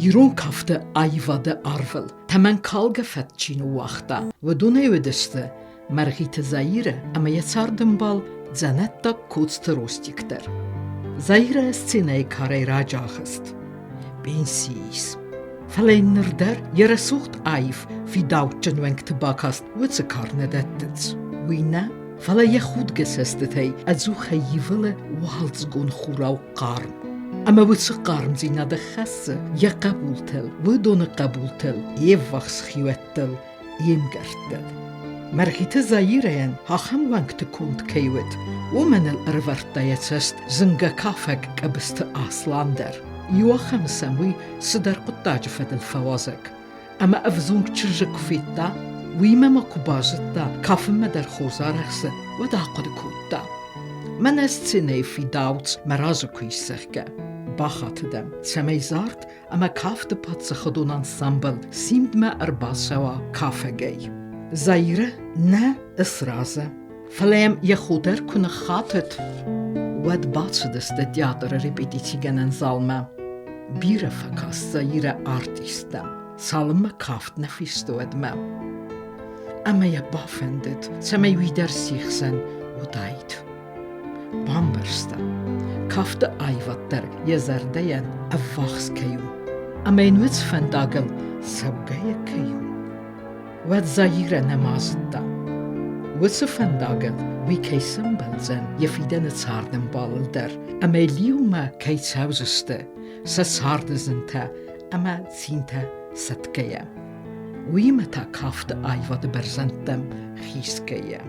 Ирон кафты аивады арвыл тӕмӕнкалгӕ фӕд чи ныууагъта, уыдонӕй уыдысты Мӕргъиты Заирӕ ӕмӕ йӕ цардӕмбал дзӕнӕттаг Коцты Ростик дӕр. Заирӕ сценӕйы карӕй раджы ахызт. Пенсийы ис. Фӕлӕ йын ныр дӕр йӕ рӕсугъд аив фидауджын уӕнгты бакаст уыцы кар нӕ дӕттынц. Уый нӕ, фӕлӕ йӕ худгӕ цӕстытӕй ӕдзухӕй ивылы уалдзыгон хурау хъарм. Ӕмӕ уыцы хъармдзинады хӕссы йӕ хъӕбултыл, уыдоны хъӕбултыл, йе ввахс хиуӕттыл, йе мгӕрттыл. Мӕргъиты Заирӕйӕн ахӕм уӕнгты конд кӕй уыд, уымӕн ыл ӕрӕвӕрдта йӕ цӕст зынгӕ кафӕг Къӕбысты Аслан дӕр. Иуахӕмы сӕм уый цыдӕр хъуыддаджы фӕдыл фӕуазӕг. Ӕмӕ ӕвзонг чызджы куы федта, уыимӕ ма куы базыдта, кафынмӕ дӕр хорз арӕхсы, уӕд ахъуыды кодта. Мӕнӕ сценӕйы фидауц мӕ разы куы ис, зӕгъгӕ. Бахатыдӕн, цӕмӕй зард ӕмӕ кафты паддзахадон ансамбль Симдмӕ ӕрбацӕуа кафӕгӕй. Заирӕ нӕ ысразы, фӕлӕ йӕм йӕ хо дӕр куы ныххатыд, уӕд бацыдысты театры репетицигӕнӕн залмӕ. Бирӕ фӕкаст Заирӕ артисттӕм, цалынмӕ кафт нӕ фесты, уӕдмӕ. Ӕмӕ йӕ бафӕндыд, цӕмӕй уый дӕр се хсӕн уыдаид. Бамбӕрста, кафты аивад дӕр йӕ зӕрдӕйӕн ӕввахс кӕй у, ӕмӕ йын уыцы фӕндагыл цӕугӕйӕ кӕй у. Уӕд Заирӕ нӕма зыдта, уыцы фӕндагыл уый кӕй сӕмбӕлдзӕн йӕ фидӕны цардӕмбалыл дӕр ӕмӕ иумӕ кӕй цӕудзысты сӕ царды зынтӕ ӕмӕ цинтӕ сӕтгӕйӕ. Уыимӕ та кафты аивады бӕрзӕндтӕм хизгӕйӕ.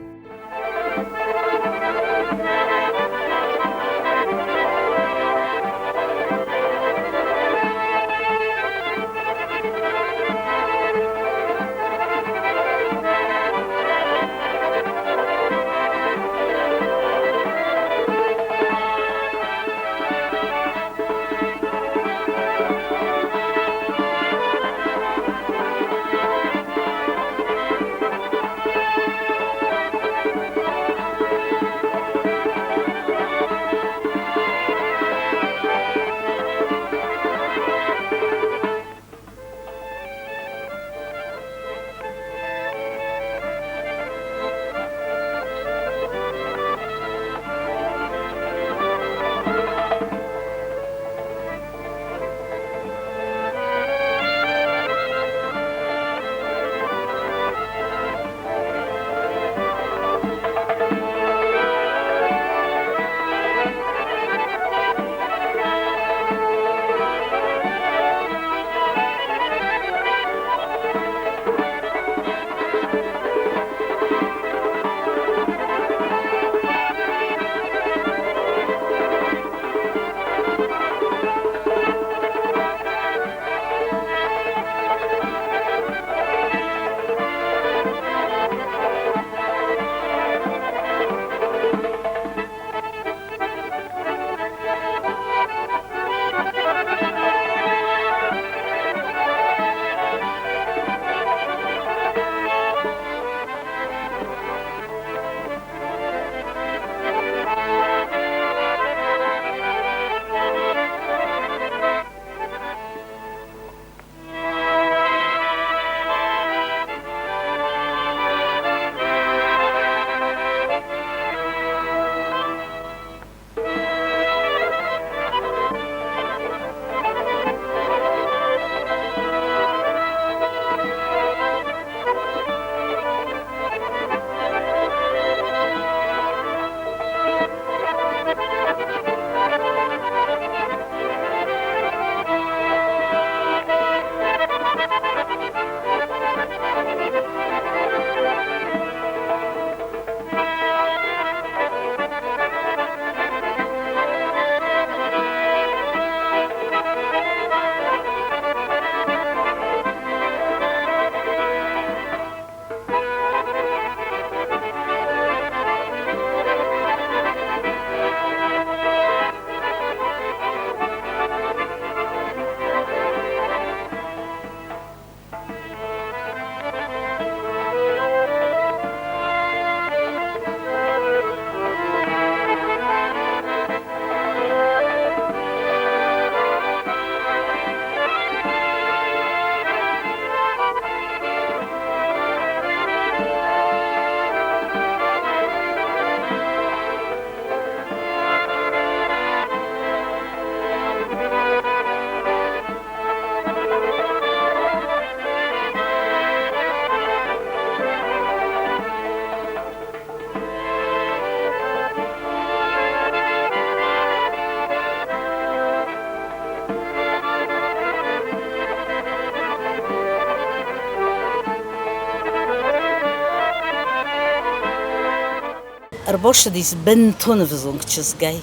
Ӕрбассыдис бынтон ӕвзонг чызгӕй.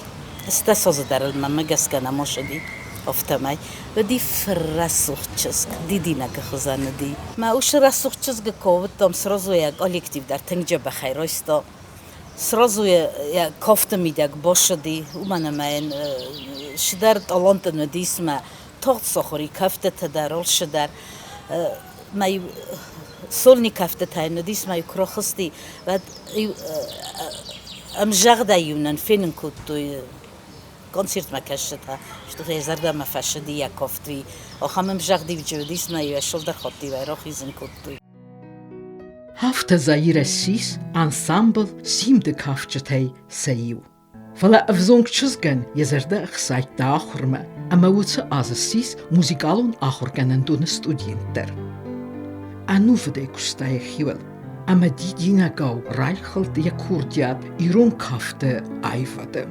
Стӕ азы дӕр ыл мӕнмӕ гӕсгӕ нӕма ссыди, афтӕмӕй. Уыди фыррӕсугъд чызг, дидинӕгы хуызӕн уыди. Мӕ уыцы рӕсугъд чызгы куы ауыдтам, сразу йӕ коллектив дӕр тынг дзӕбӕхӕй райста. Сразу йӕ кафты мидӕг басыди, уымӕн ӕмӕ йын цыдӕр талант ын уыдис мӕ тагъд сахуыр и кӕфтытӕ дӕр, алцы дӕр. Мӕ сольник кӕфтытӕ йын уыдис, мӕ куы рахызти, уӕд ӕмзагъдӕй-иу нын фенын кодтой концертмӕ кӕсджытӕ, что йӕ зӕрдӕмӕ фӕцыди йӕ кафт, ахӕм ӕмзагъд-иу уыдис, мӕ-иу ӕсылдӕр хатт-иу ӕй рахизын кодтой. Афтӕ Заирӕ ссис ансамбль «Симды» кафджытӕй сӕ иу. Фӕлӕ ӕвзонг чызгӕн йӕ зӕрдӕ ӕхсайдта ахуырмӕ ӕмӕ уыцы аз ссис музыкалон ахуыргӕнӕндоны студент дӕр. Ӕнувыдӕй куыста йӕхиуыл ӕмӕ дидинӕгау райхӕлд йӕ курдиат ирон кафты аивады.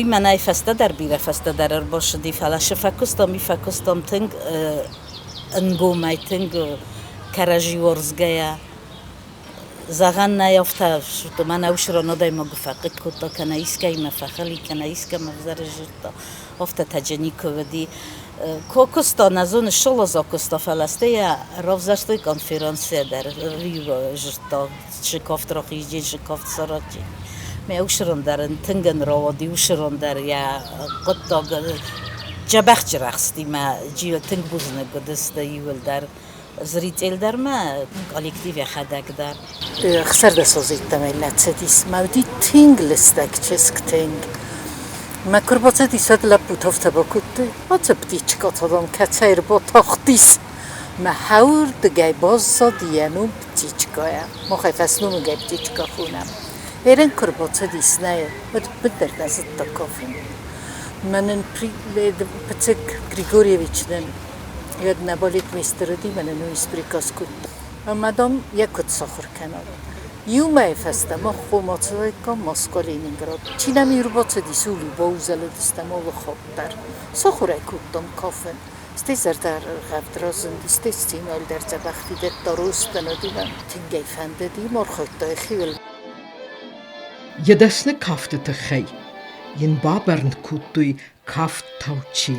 Уый мӕнӕй фӕстӕдӕр, бирӕ фӕстӕдӕр ӕрбассыди, фӕлӕ шы фӕкуыстам, уый фӕкуыстам тынг ӕнгомӕй, тынг кӕрӕдзи уарзгӕйӕ. Зӕгъӕн нӕй, афтӕ мӕнӕ уыцы ран адӕймагы фӕхъыг кодта, кӕнӕ искӕимӕ фӕхыл и, кӕнӕ искӕмӕ ӕвзӕр сдзырдта. Афтӕ таджы никуы уыди. Куы куыста, нӕ зоны, ссолоза куыста, фӕлӕ стӕй йӕ равзӕрстой конференцийӕ дӕр. Зыдта, шы кафт рахизджын, шы кафт сараджын. Мӕ уыцы дӕр ын тынг ын рауади, уыцы ран дӕр йӕ хъуыддаг дзӕбӕх чырӕхсти мӕ тынг бузныг уыдысты иууылдӕр. Зритель дӕр ма, коллектив йӕхӕдӕг дӕр. 16 ӕй лӕцӕдис, ма уыди тынг лыстӕг чызг, тынг. Мӕ куы рбацыдис, уӕд лӕппутӕ афтӕ бакодтой: Ацы птичка та, дам, кӕцӕй ӕрбатахтис? Мӕ хӕуырдыгӕй баззад йӕ ном Птичкайӕ. Мах ӕй фӕсномыгӕй Птичка хонӕм. Эрен куы рбацыдис нӕ, уӕд ӕппындӕр нӕ зыдта кафын. Мӕнӕн Пыцык Григорьевич нын уӕд нӕ балетмейстер уыди, мӕнӕн уый приказ кодта. Ӕмӕ, дам, йӕ куыд сахуыр кӕнон. Иу мӕйы фӕстӕ мах хъом ацыдаиккам Москва, Ленинград. Чи нӕм ӕрбацыдис, уый баузӕлыдыстӕм алы хатт дӕр. Сахуыр ӕй кодтам кафын. Стӕй зӕрдӕргъӕвд разынди, стӕй сценӕйыл дӕр дзӕбӕх фидыдта, рустӕн уыди мӕ тынг ӕй фӕндыди, ма архайдта йӕхиуыл. Йӕ дӕсны кафты тыххӕй йын бабӕрн кодтой кафт Таучи.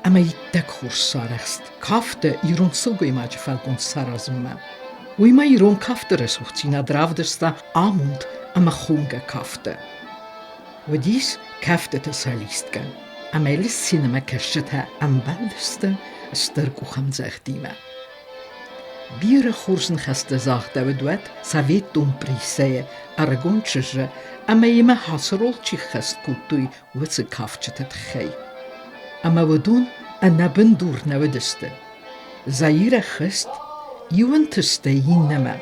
Ӕмӕ иттӕг хорз сарӕхст кафты ирон сылгоймаджы фӕлгонц саразынмӕ. Уый ма ирон кафты рӕсугъддзинад равдыста амонд ӕмӕ хонгӕ кафты. Уыдис кӕфтыты солисткӕ ӕмӕ йыл сценӕмӕкӕсджытӕ ӕмбӕлдысты стыр къухӕмдзӕгъдимӕ. Бирӕ хорз ныхӕстӕ загъдӕуыд уӕд советон прессӕйы ӕрыгон чызджы ӕмӕ йемӕ ацы роль чи ххӕст кодтой, уыцы кафджыты тыххӕй. Ӕмӕ уыдон ӕнӕбындур нӕ уыдысты. Заирӕ хызт иу ӕнтыстӕй иннӕмӕ,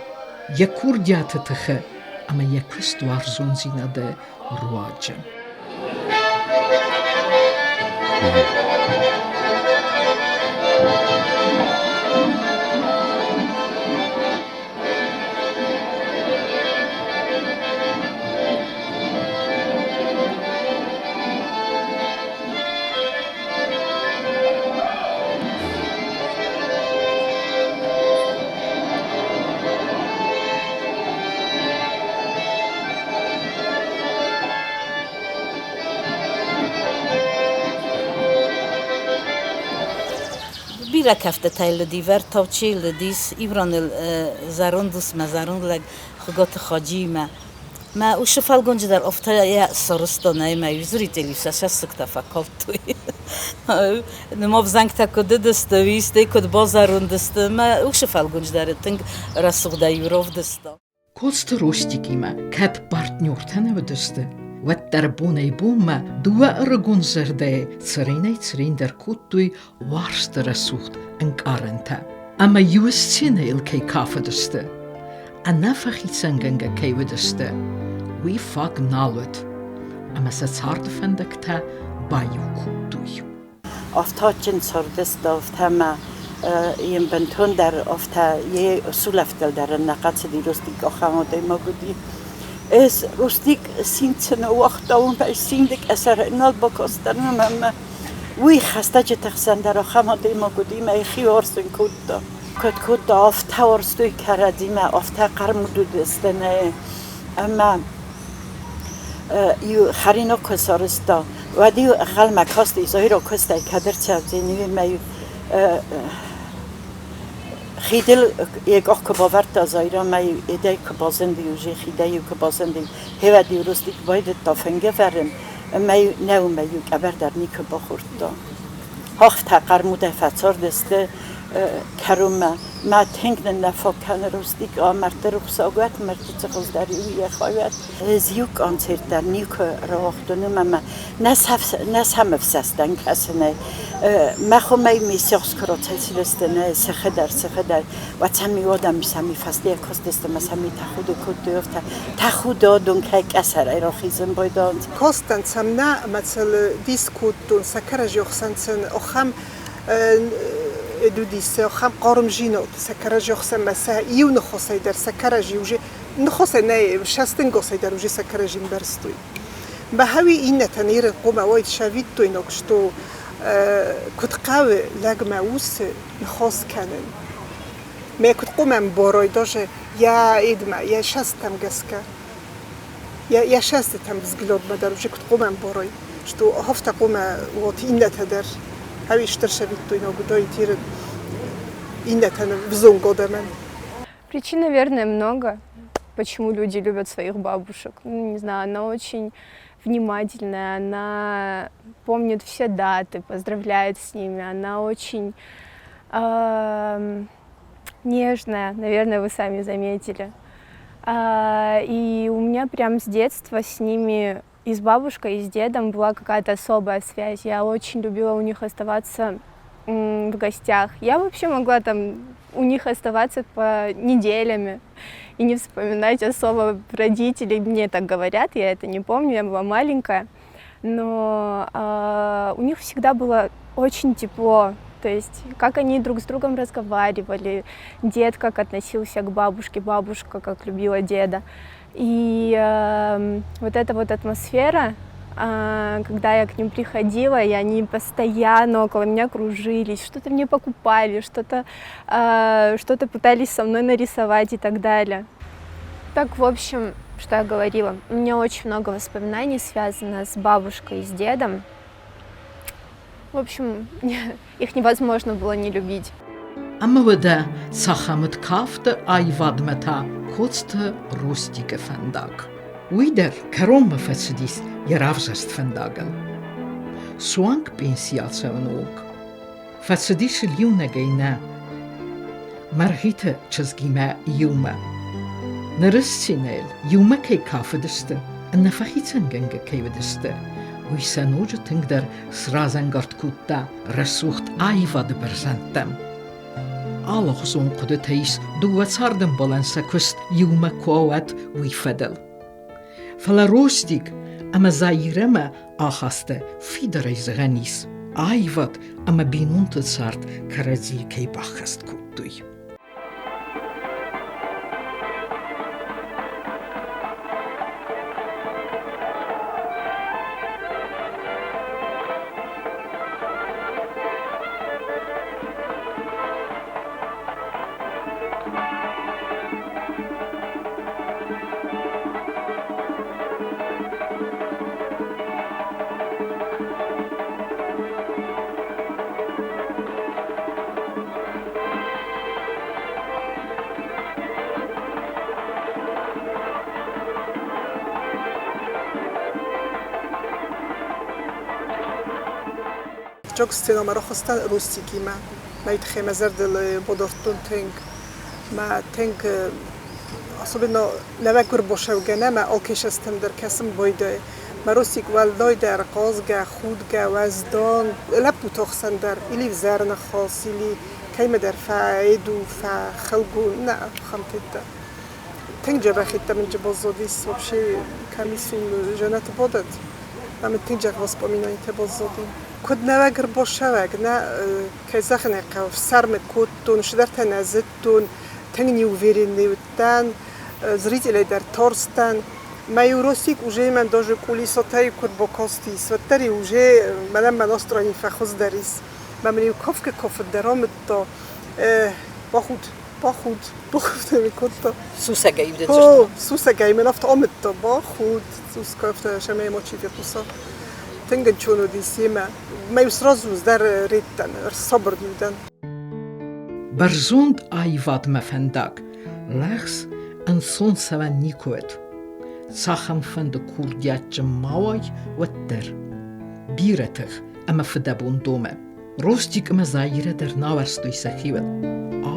йӕ курдиаты тыхы ӕмӕ йӕ куыстуарзондзинады руаджы. Бирӕ кӕфтытӕ лыди, Вӕртаучи лыдис, Ивраныл зӕронд усмӕ, зӕронд лӕг Хуыгаты Хаджиимӕ. Мӕ усы фӕлгонджы дӕр афтӕ йӕ сарӕзтон ӕмӕ зрители сӕ цӕссыгтӕ фӕкалдтой. Ныма взӕнгтӕ куыд уыдысты, стӕй куыд базӕронд сты. Мӕ усы фӕлгонч дӕр тынг рӕсугъдӕй равдыста. Коцты Ростикимӕ кӕд партнертӕ нӕ уыдысты, уӕддӕр бонӕй-бонмӕ дыууӕ ӕрыгон зӕрдӕйы цыренӕй-цырендӕр кодтой уарзты рӕсугъд ӕнкъарӕнтӕ. Ӕмӕ иу сценӕйыл кӕй кафыдысты, ӕнӕфӕхицӕнгӕнгӕ кӕй уыдысты, уый фаг нал уыд, ӕмӕ сӕ царды фӕндӕгтӕ баиу кодтой. Афтӕ цардысты, афтӕ ма йын бынтондӕр афтӕ йе сулӕфтыл дӕр ын нӕ хъӕцыди Ростик ахӕм адӕймаг уыди. Ӕз Ростик цин ныууагъта, уымӕй цинды къӕсӕрӕй нал бакастӕн ӕмӕ уый хӕстӕджыты хсӕн дӕр ахӕм адӕймаг уыди мӕ йӕхи уарзын кодта. Куыд кодта, афтӕ уарзтой кӕрӕдзимӕ, афтӕ хъӕрмуд уыдысты нӕ ӕмӕ иу хӕринаг куы сарӕзта, уӕд-иу ӕнхъӕлмӕ касти, Заирӕ куыстӕй кӕд ӕрцӕудзӕни, ӕмӕ-иу хидыл йӕ къах куы бавӕрдта Заирӕ ӕмӕ-иу едӕй куы базынди, уже хидӕй-иу куы базынди, гъеуӕд-иу Ростик байдыдта фынгӕвӕрын, ӕмӕ-иу нӕ уымӕй-иу къӕбӕр дӕр никуы бахордта. Хӕхтӕ хъӕрмудӕй фӕцардысты кӕронмӕ. Мӕ тынг нын нӕ фаг кӕны Ростик, мӕрдты рухсаг уӕд, мӕрдты цыхуыздӕр иу йӕ хай уӕд. Ӕз иу концерт дӕр никуы рауагътон ӕмӕ нӕ сӕм ӕфсӕстӕн кӕсынӕй. Мӕ хомӕй ме сиахс куы рацӕйцыдысты, нӕ сыхы дӕр, сыхы дӕр, уӕд сӕм иу адӕм сӕм фӕстейӕ кастысты ӕмӕ сӕм тӕхуды кодтой, афтӕ тӕхуды адон кӕй къӕсӕрӕй рахизын байдайынц. Кастӕн сӕм нӕ ӕмӕ сыл дис кодтон, сӕ кӕрӕдзи ӕхсӕн сын ахӕм уыдис ахӕм хъармдзинад сӕ кӕрӕдзи ӕхсӕн ӕмӕ сӕ иу ныхасӕй дӕр сӕ кӕрӕдзи уже ныхасӕй нӕ сӕстынгасӕй дӕр уже сӕ кӕрӕдзи ӕмбӕрстой. Мӕ хауи иннӕтӕн ирын хъуамӕ уайд сӕвиттойнаг, что куыд хъӕуы лӕгмӕ усы ныхас кӕнын. Мӕ куыд хъуамӕ ӕмбарой даже йӕ эдмӕ, йӕ сӕстӕм гӕсгӕ. Йӕ сӕстытӕм взглядмӕ дӕр уже куыд хъуамӕ ӕмбарой, что афтӕ хъуамӕ вот иннӕтӕ дӕр хауи стыр сӕвиттойнаг уыдаид ирын иннӕтӕн взонг адӕмӕн. Причин, наверное, много, почему люди любят своих бабушек. Ну, не знаю, она очень внимательная, она помнит все даты, поздравляет с ними, она очень нежная, наверное, вы сами заметили. И у меня прям с детства с ними, и с бабушкой, и с дедом была какая-то особая связь. Я очень любила у них оставаться в гостях. Я вообще могла там у них оставаться по неделями и не вспоминать особо родителей. Мне так говорят, я это не помню, я была маленькая. Но у них всегда было очень тепло. То есть как они друг с другом разговаривали, дед как относился к бабушке, бабушка как любила деда. И вот эта вот атмосфера, когда я к ним приходила, и они постоянно около меня кружились, что-то мне покупали, что-то пытались со мной нарисовать и так далее. Так, в общем, что я говорила, у меня очень много воспоминаний связано с бабушкой и с дедом. В общем, их невозможно было не любить. Ӕмӕ уӕдӕ цахӕм уыд кафты аивадмӕ та Коцты Ростикы фӕндаг. Уый дӕр кӕронмӕ фӕцыдис йӕ равзӕрст фӕндагыл. Суанг пенси ацӕуыны онг. Фӕцыдис ыл иунӕгӕй нӕ. Мӕргъиты чызгимӕ иумӕ. Ныры сценӕйыл иумӕ кӕй кафыдысты, ӕнӕфӕхицӕнгӕнгӕ кӕй уыдысты, уый сӕ ноджы тынгдӕр сразӕнгард кодта рӕсугъд аивады бӕрзӕндтӕм. Алыхуызон хъуыдытӕ ис дыууӕ цардӕмбалӕн сӕ куыст иумӕ куы ауад, уый фӕдыл. Фӕлӕ Ростик ӕмӕ Заирӕмӕ ахасты фидарӕй зӕгъӕн ис, аивад ӕмӕ бинонты цард кӕрӕдзийы кӕй баххӕст кодтой. Фыццаг сценӕмӕ рахызтӕн Ростикимӕ. Мӕ тыххӕй мӕ зӕрдыл бадардтон тынг. Мӕ тынг особенно лӕвӕггур бошӕвгӕ мӕ алкӕй дӕр кӕсын байдайы. Мӕ Ростик уӕлдайдӕр хъазгӕ, худгӕ, уӕздан. Лӕппуты ӕхсӕн дӕр или взӕр ныхас, или кӕимӕдӕр фӕэду, фӕхылгу, нӕ ахӕмтӕ. Тынг дзӕбӕх мын баззадис вообще комиссун женаты бодат. Ӕмӕ тынг дзӕбӕх воспоминанитӕ баззади. Куыд нӕуӕг ӕрбашӕвӕг, нӕ, кӕй зӕгъын ӕй хъӕуы, ӕфсӕрмы кодтон, цыдӕртӕ нӕ зыдтон, тынг неуверенный уыдтӕн, зрителӕй дӕр тарстӕн. Мӕ иу Ростик уже мӕн даже кулисатӕй куыд бакастис, уӕддӕр уже мӕнӕн мӕ настроени фӕхуыздӕр ис. Мӕ мын иу кафгӕ-кафын дӕр амыдта. Бахуд, бахуд, бахуд ӕмӕ кодта. Сусӕгӕй О, сусӕгӕй мын афтӕ амыдта, бахуд, сускафта, шӕмӕ мочи фехъуса. Тынг ӕнцон уыдис йемӕ. Мӕ иу сразу дӕр редтӕн, ӕрсабыр дӕн. Бӕрзонд аивадмӕ фӕндаг лӕгъз ӕнцон цӕуӕн никуы уыд. Цахӕмфӕнды курдиатджын ма уай, уӕддӕр. Бирӕ тых ӕмӕ фыдӕбон домы. Ростик ӕмӕ Заирӕ дӕр науӕрстой сӕхиуыл.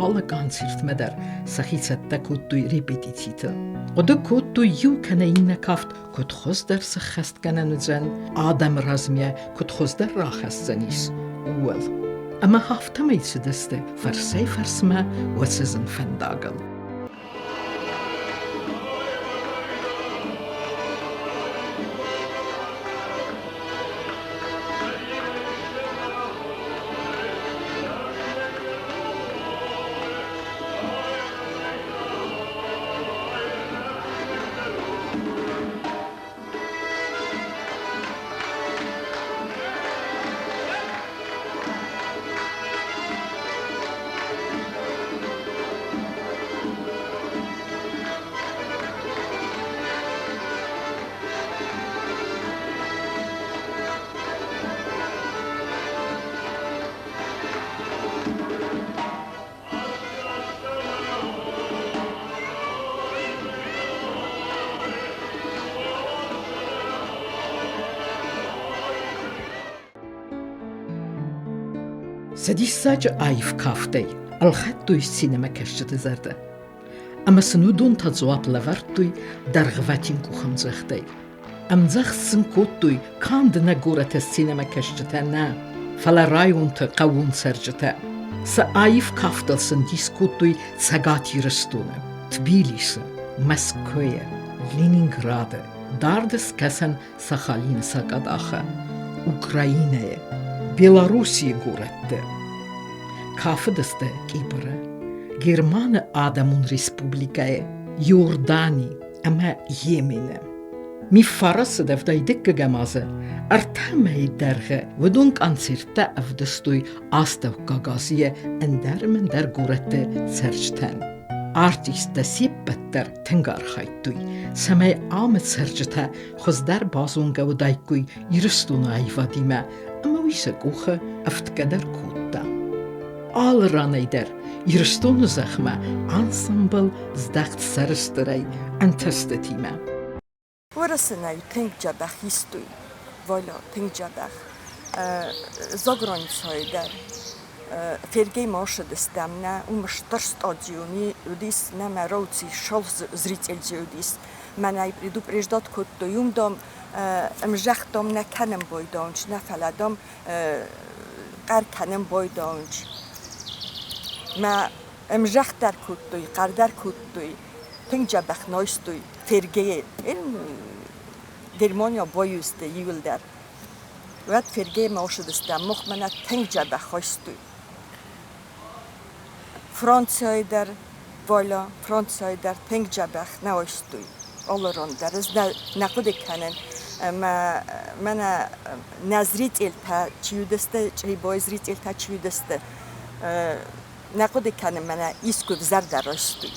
Алы концертмӕ дӕр сӕхи цӕттӕ кодтой репетициты. Хъуыды кодтой иу кӕнӕ иннӕ кафт куыд хуыздӕр сыххӕстгӕнӕн уыдзӕн, адӕмы размӕ куыд хуыздӕр рахӕсдзӕнис, ууыл. Ӕмӕ афтӕмӕй цыдысты фӕрсӕй-фӕрсмӕ уыцы зын фӕндагыл. Сӕ диссаджы аив кафтӕй ӕлхӕдтой сценӕмӕкӕсджыты зӕрдӕ. Ӕмӕ сын уыдон та дзуапп лӕвӕрдтой дӕргъвӕтин къухӕмдзӕгъдӕй. Ӕмдзӕгъд сын кодтой канд нӕ горӕты сценӕмӕкӕсджытӕ нӕ, фӕлӕ районты хъӕууон цӕрджытӕ. Сӕ аив кафтыл сын дис кодтой Цӕгат Ирыстоны, Тбилисы, Мӕскуыйы, Ленинграды, Дард Скӕсӕн Сахалины сакъадахы, Украинӕйы, Белоруссийы горӕтты. Кафыдысты Кипры, Германы Адӕмон Республикӕйы, Иордани ӕмӕ Йемены. Миффарасы ӕвдайдыккӕгӕм азы ӕртӕ мӕйы дӕргъы уыдон концерттӕ ӕвдыстой Астӕуккаг Азийы ӕндӕр ӕмӕ ӕндӕр горӕтты цӕрджытӕн. Артисттӕ се ппӕт дӕр тынг архайдтой, цӕмӕй амы цӕрджытӕ хуыздӕр базонгӕ уыдаиккой Ирыстоны аивадимӕ ӕмӕ уый сӕ къухы ӕфтгӕ дӕр кодта. Алы ранӕй дӕр Ирыстоны зӕхмӕ ансамбл здӕхт сӕрыстырӕй ӕнтыстытимӕ. Уӕрӕсенӕй тынг дзӕбӕх истой, Валя, тынг дзӕбӕх. Заграницӕйы дӕр. Фергей ма ссыдыстӕм нӕ, уым стыр стадиони уыдис, нӕ мӕ рауци шал зрительдзи уыдис. Мӕнӕй предупреждать кодтой, уым, дам, ӕмзӕгътам нӕ кӕнӕм байдауынч, нӕ фӕлӕ, дам, хъӕр кӕнӕм байдауынч. Мӕ ӕмзӕгъддӕр кодтой, хъӕрдӕр кодтой, тынг дзӕбӕх нойстой. Фергейы Германия боюсты иуылдӕр. Уӕд Фергеймӕ ошыдыстӕм, мох мӕнӕ тынг дзӕбӕх хостой. Францийы дӕр, Валя, Францийы дӕр тынг дзӕбӕх нӕ ойстой. Алы ран дӕр. Ӕз нӕ хъуыды кӕнын, ӕмӕ мӕнӕ нӕ зрительтӕ чи уыдысты, Чъребойы зрительтӕ чи уыдысты, нӕ хъуыды кӕнын, мӕнӕ искуы взӕрдӕр райстой.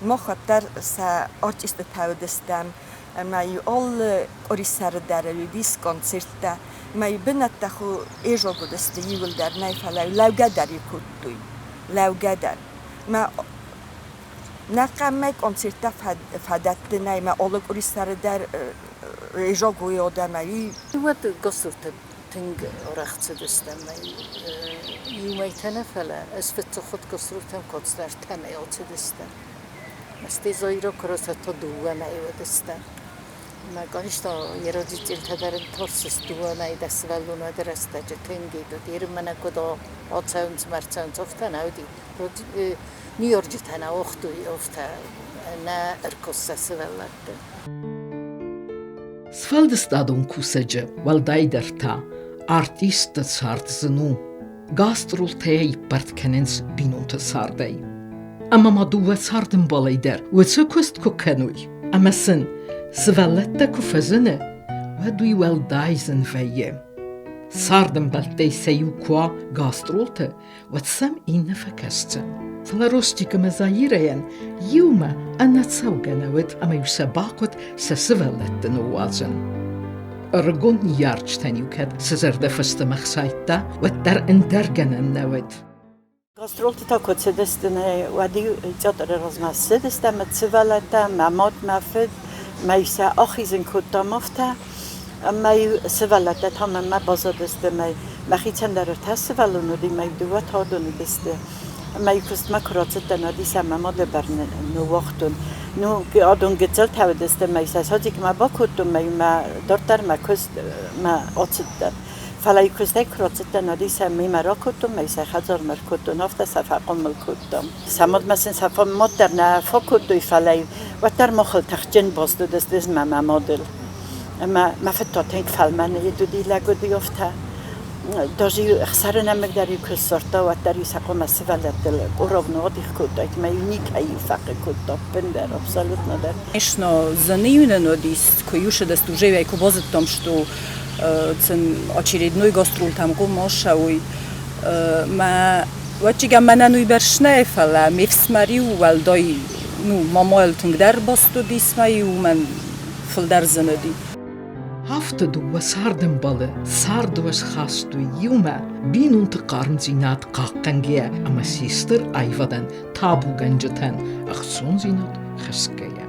Мах уӕддӕр сӕ артисттӕ уыдыстӕм, ӕмӕ-иу алы къуырисӕры дӕр уыдис концерттӕ. Мӕ бынӕттӕ ӕзог уыдысты иууылдӕр нӕ, фӕлӕ лӕугӕ дӕр-иу кодтой, лӕугӕ дӕр. Мӕ нӕ хъӕмӕ концерттӕ фадӕтты нӕй, мӕ алы къуырисӕры дӕр ӕзог уый адӕмӕй. Уӕд гастролтӕ тынг арӕх цыдыстӕм иу мӕйтӕ нӕ, фӕлӕ ӕз фыццаг хатт гастролтӕм кодзтӕртӕмӕй ацыдыстӕм. Стӕй Заира куы рацыд, дыууӕ мӕйы уыдыстӕм. Мӕ, конечно, йӕ родительтӕ дӕр ын тӕрсынц дыууӕ мӕйы дӕ сывӕллон уӕды рӕстӕджы тынг идут. Ирмӕ нӕ куыд ацӕуынц ӕмӕ ӕрцӕуынц, афтӕ нӕ уыди. Ныййарджытӕ нӕ уагътой, афтӕ нӕ ӕркодта сывӕллӕтты. Сфӕлдыстадон кусӕджы, уӕлдайдӕр та артистты цард зын у. Гастролтӕ иппӕрд кӕнынц бинонты цардӕй. Ӕмӕ ма дыууӕ цардӕмбалӕй дӕр уыцы куыст куы кӕной, ӕмӕ сын сывӕллӕттӕ куы фӕзыны, уӕд уый уӕлдай зын вӕййы. Цардӕмбӕлттӕй сӕ иу куы уа гастролты, уӕд сӕм иннӕ фӕкӕсдзӕн. Фӕлӕ Ростик ӕмӕ Заирӕйӕн иумӕ ӕнӕцӕугӕ нӕ уыд ӕмӕ-иу сӕ бахъуыд сӕ сывӕллӕтты ныууадзын. Ӕрыгон ныййарджытӕн-иу кӕд сӕ зӕрдӕ фӕстӕмӕ хсайдта, уӕддӕр ӕндӕр гӕнӕн нӕ уыд. Гастролты та куы цыдысты, уӕд-иу театры размӕ ссыдысты ӕмӕ сывӕллӕттӕ, мӕ мад, мӕ фыд, мӕ-иу сӕ ахизын кодтам афтӕ. Ӕмӕ-иу сывӕллӕттӕ та мӕнмӕ баззадысты, ӕмӕ мӕхицӕн дӕр ӕртӕ сывӕллоны уыди, мӕ-иу дыууӕ та уыдон уыдысты. Ӕмӕ-иу куыстмӕ куы рацыдтӕн, уӕд-иу сӕ мӕ мады бар ныууагътон. Ну, адон гыццылтӕ уыдысты, ӕмӕ-иу сӕ садикмӕ бакодтон, ӕмӕ-иу мӕ дарддӕр мӕ куыстмӕ ацыдтӕн. Фӕлӕ-иу куыстӕй куы рацыдтӕн, уӕд-иу сӕ мемӕ ракодтон, ӕмӕ-иу сӕ хӕдзармӕ ркодтон, афтӕ сӕ фӕхъомыл кодтам. Сӕ мадмӕ сын сӕ мад дӕр нӕ фӕкодтой, фӕлӕ-иу уӕддӕр махыл тыхджын баст уыдысты ӕз мӕ мӕ мадыл. Ӕмӕ мӕ фыд та тынг фӕлмӕн уыди, лӕг уыди афтӕ. Даже ӕхсӕры нӕмыг дӕр-иу куы ссардта, уӕддӕр-иу сӕ хъуамӕ сывӕллӕттыл къоровны адих кодтаид, ӕмӕ-иу никӕй-иу фӕхъыг кодта ӕппындӕр, абсолютно дӕр. Конечно, зыны-иу нын уыдис, куы-иу сыдысты, уже куы базыдтам, что сын очередной гастролтӕм хъуамӕ ссӕуой. Мӕ уӕдчигӕ мӕнӕн уыйбӕрц нӕ, фӕлӕ ме фсымӕр-иу уӕлдай, ну, мамӕйыл тынгдӕр баст уыдис мӕ-иу мӕн фылдӕр зын уыди. Афтӕ дыууӕ цардӕмбалы цардуӕз хастой иумӕ, бинонты хъармдзинад хъахъхъӕнгӕйӕ ӕмӕ се стыр аивадӕн табугӕнджытӕн ӕхцондзинад хӕсгӕйӕ.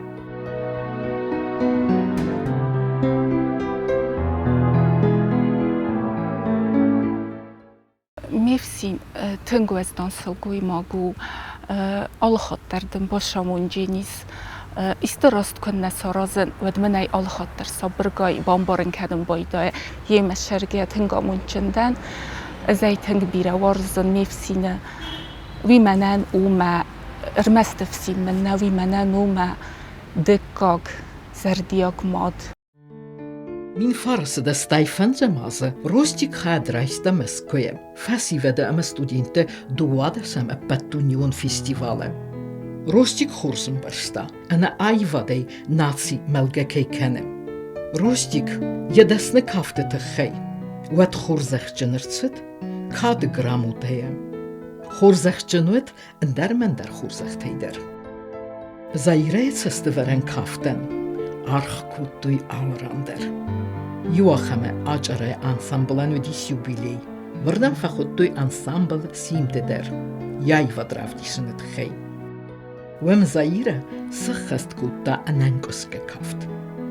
Ме фсин тынг уӕздан сылгоймаг у, алыхатт дӕр дын басамонджен ис. Исты раст куыннӕ саразын, уӕд мын ӕй алыхатт дӕр сабыргай бамбарын кӕнын байдайы. Йемӕ сӕргӕ тынг амондджын дӕн. Ӕз ӕй тынг бирӕ уарзын ме фсины. Уый мӕнӕн у мӕ ӕрмӕст ӕфсин мын нӕ, уый мӕнӕн у мӕ дыккаг зӕрдиаг мад. 1985 азы Ростик хайад райста Мӕскуыйы фӕсивӕды ӕмӕ студентты дыууадӕсӕм ӕппӕтдунеон фестивалы. Ростик хорз ӕмбӕрста, ӕнӕ аивадӕй наци мӕлгӕ кӕй кӕны. Ростик йӕ дӕсны кафты тыххӕй уӕд хорзӕхджын ӕрцыд кады грамотӕйӕ. Хорзӕхджын уыд ӕндӕр-мӕндӕр хорзӕхтӕй дӕр. Заирӕйы цӕстывӕрӕн кафтӕн аргъ кодтой алы ран дӕр. Иуахӕмы Ачъарайы ансамблӕн уыдис юбилей. Уырдӕм фӕхуыдтой ансамбль Симды дӕр йӕ аивад равдисыны тыххӕй. Уым Заирӕ сӕххӕст кодта ӕнӕнкъуысгӕ кафт.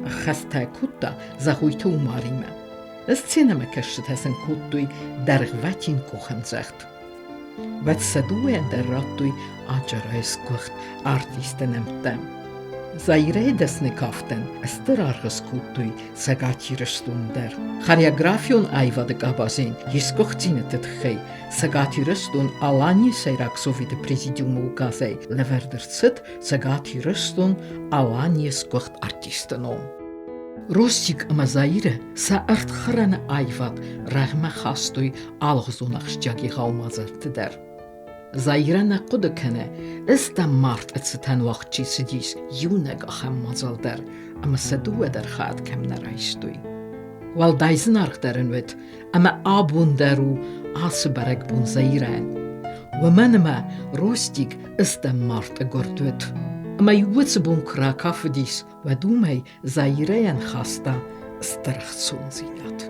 Ӕххӕст та кодта Зӕгъойты Умаримӕ. Сценӕмӕкӕсджытӕ сын кодтой дӕргъвӕтин къухӕмдзӕгъд. Уӕд сӕ дыууӕйӕн дӕр радтой Ачъарайы сгуыхт артисты нӕмттӕ. Заирӕйы дӕсны кафтӕн стыр аргъ скодтой Цӕгат Ирыстоны дӕр. Хореографион аивады къабазӕн йе сгуыхтдзинӕдты тыххӕй Цӕгат Ирыстон Аланийы Сӕйраг Советы Президиумы указӕй лӕвӕрд ӕрцыд Цӕгат Ирыстон Аланийы сгуыхт артисты ном. Ростик ӕмӕ Заирӕ сӕ ӕрдхӕрӕны аивад рӕгъмӕ хастой алыгъуызон ахсджиаг егъау мадзӕлтты дӕр. Заирӕ нӕ хъуыды кӕны, ӕз март цытӕн уагъд чи цыдис, иунӕг ахӕм мадзал дӕр, ӕмӕ сӕ дыууӕ дӕр хатт кӕм нӕ райстой. Уӕлдай зынаргъдӕр ын уыд, ӕмӕ абон дӕр у ацы бӕрӕгбон Заирӕйӕн. Уымӕн ӕмӕ Ростик ыстӕм мартъы гуырд уыд. Ӕмӕ уыцы бон куы ракафыдис, уӕд уымӕй Заирӕйӕн хаста стыр ӕхцондзинад.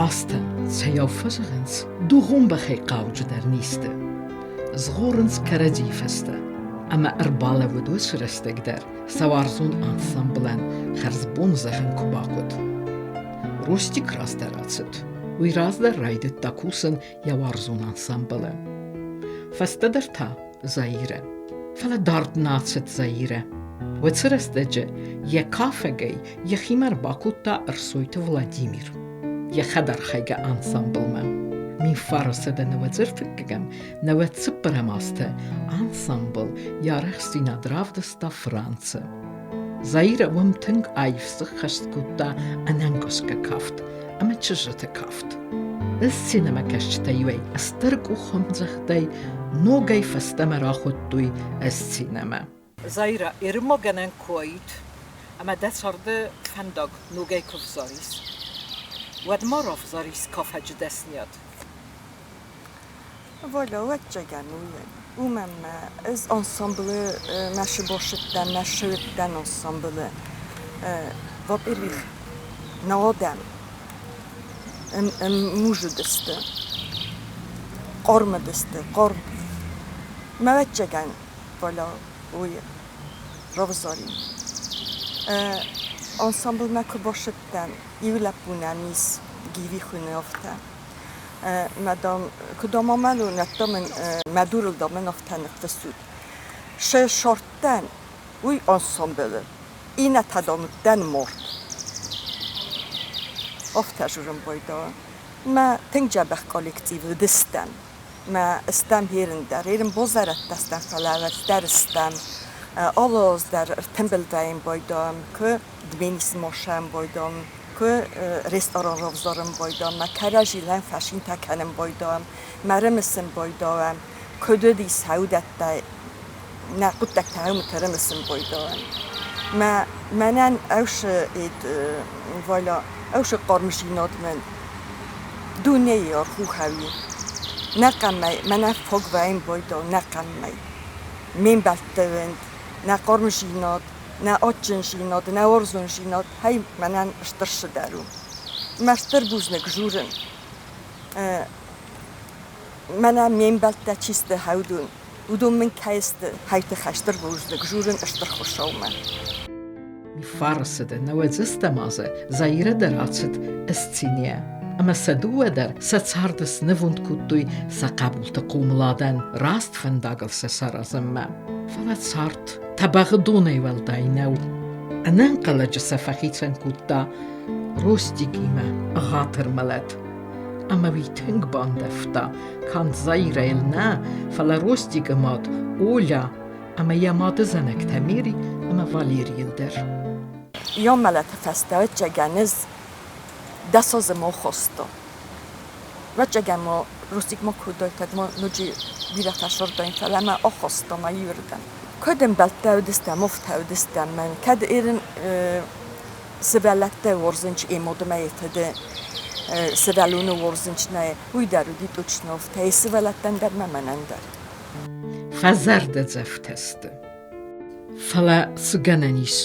Азтӕ цӕйау фӕзӕгъынц, дугъон бӕхӕй хъауджыдӕр низты. Згъорынц кӕрӕдзийы фӕстӕ. Ӕмӕ ӕрбалӕууыд уыцы рӕстӕг дӕр, сӕ уарзон ансамблӕн хӕрзбон зӕгъын куы бахъуыд. Ростик раздӕр ацыд. Уый раздӕр райдыдта кусын йӕ уарзон ансамблы. Фӕстӕдӕр та Заирӕ. Фӕлӕ дард нӕ ацыд Заирӕ. Уыцы рӕстӕджы йӕ кафӕгӕй йӕхимӕ ӕрбакодта Ӕрсойты Владимир йӕ хӕдархайгӕ ансамблмӕ. 1994 94 азты ансамбл йӕ арӕхстдзинад равдыста Францы. Заирӕ уым тынг аив сыххӕст кодта ӕнӕнкъуысгӕ кафт ӕмӕ чызджыты кафт. Сценӕмӕкӕсджытӕ иуӕй стыр къухӕмдзӕгъдӕй ногӕй фӕстӕмӕ рахуыдтой сценӕмӕ. Заирӕ, ӕрымагӕнӕн куы уаид, ӕмӕ дӕ царды фӕндаг ногӕй куы взарис, уӕд ма равзарис кафӕджы дӕсныйад? Валя, ӕвӕццӕгӕн, уымӕн мӕ ӕз ансамблы мӕ бацыдтӕн, мӕ сывӕдтӕн ансамблы. Во-первых, нӕ адӕм музыдысты, хъармыдысты, хъарм. Мӕ ӕвӕццӕгӕн, Валя, уый равзарин. Ансамблмӕ куы бацыдтӕн, иу лӕппу нӕм ис, Гиви хуыйны афтӕ. Мадам, куыд амӕлон, уӕдта мын мӕ дурыл дӕр мын афтӕ ныффыссут. Се сардтӕн уый ансамблы, иннӕтӕ дам уыдтӕн мард. Афтӕ журын байдаа. Мӕ тынг дзӕбӕх коллектив уыдыстӕм. Мӕ стӕм херын дӕр. Ерын бозарӕттӕ стӕм, фӕлӕ дӕр стӕм. Алы аз дӕр ӕртымбыл вӕййын байдайӕм, куы Дменис мошӕн байдайӕм, куы ресторан равзарын байдайӕм, мӕ кӕрӕдзилӕн фӕсинтӕ кӕнын байдайӕм, мӕ рымысын байдайӕм, куыд уыдис уыдӕттӕ нӕ хъуыддӕгтӕ уымыты рымысын байдайӕм. Мӕ мӕнӕн ӕвсы валя ӕвсы хъармдзинад мын дунейы архухӕуи. Нӕ къамӕй, мӕнӕ фог вӕйын байдау нӕ къамӕй. Ме мбӕлтты уынд, нӕ хъармдзинад, нӕ адджындзинад, нӕ уарзондзинад хай мӕнӕн стыр цыдӕр у. Мӕ стыр бузныг журын. Мӕнӕ ме мбӕлттӕ чи сты хӕудун, уыдон мын кӕй сты, хай тыххӕй стыр бузныг журын стыр Хуыцаумӕ. Фарсыды нӕуӕдзӕстӕм азы Заирӕ дӕр ацыд сценӕйӕ. ӕмӕ сӕ дыууӕ дӕр сӕ царды снывонд кодтой сӕ хъӕбулты хъомыладӕн раст фӕндагыл сӕ саразынмӕ. Фӕлӕ цард тӕбӕгъы донӕй уӕлдай нӕу. Ӕнӕнхъӕлӕджы сӕ фӕхицӕн кодта Ростикимӕ ӕгъатыр мӕлӕт. Ӕмӕ уый тынг бандӕвта канд Заирӕйыл нӕ, фӕлӕ Ростикы мад Оля ӕмӕ йӕ мады зӕнӕгтӕ Мери ӕмӕ Валерийыл дӕр. Йӕ мӕлӕты фӕстӕ ӕвӕццӕгӕн ӕз дӕсазы ма хастон. Ӕвӕццӕгӕн ма Ростик ма кодтаид, ма ноджы бирӕ фӕсырдтаин, фӕлӕ мӕ ахаста мӕ иуырдӕм. Кӕд ӕмбӕлттӕ уыдыстӕм, афтӕ уыдыстӕм мӕн. Кӕд ерын сывӕллӕттӕ уарзынч эмодмӕ фӕды сывӕллоны уарзынч нӕ, уый дӕр уыди точно афтӕ. Сывӕллӕттӕн дӕр мӕ мӕнӕн дӕр. Фӕзӕрдӕдзӕфтӕ сты. Фӕлӕ цы гӕнӕн ис?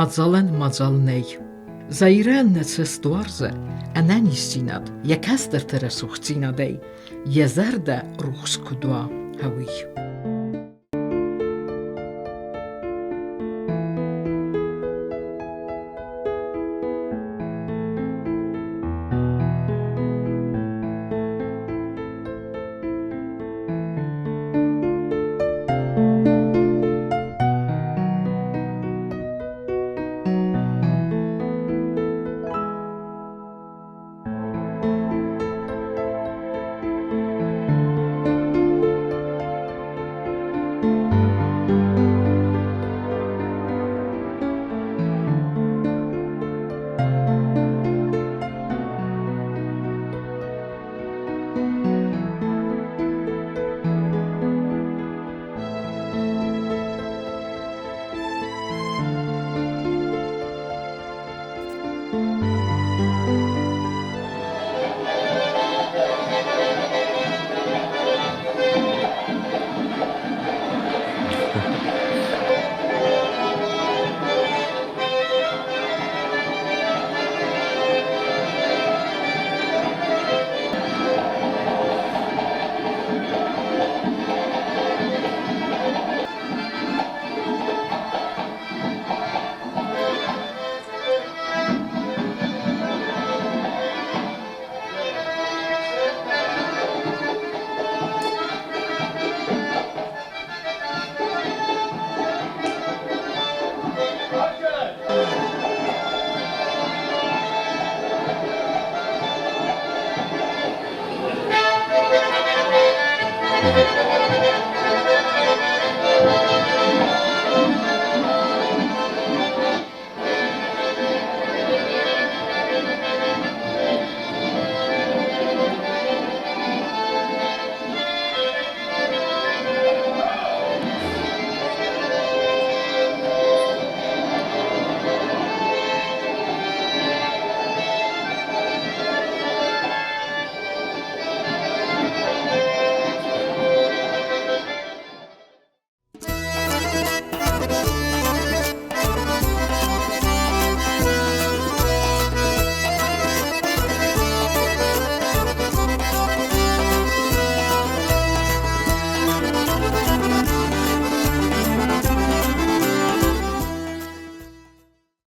Адзалӕн мадзал нӕй. Заирӕ нӕ цӕст уарзы ӕнӕниздзинад, йӕ кӕстӕрты рӕсугъддзинадӕй йӕ зӕрдӕ рухс куыд уа, уый.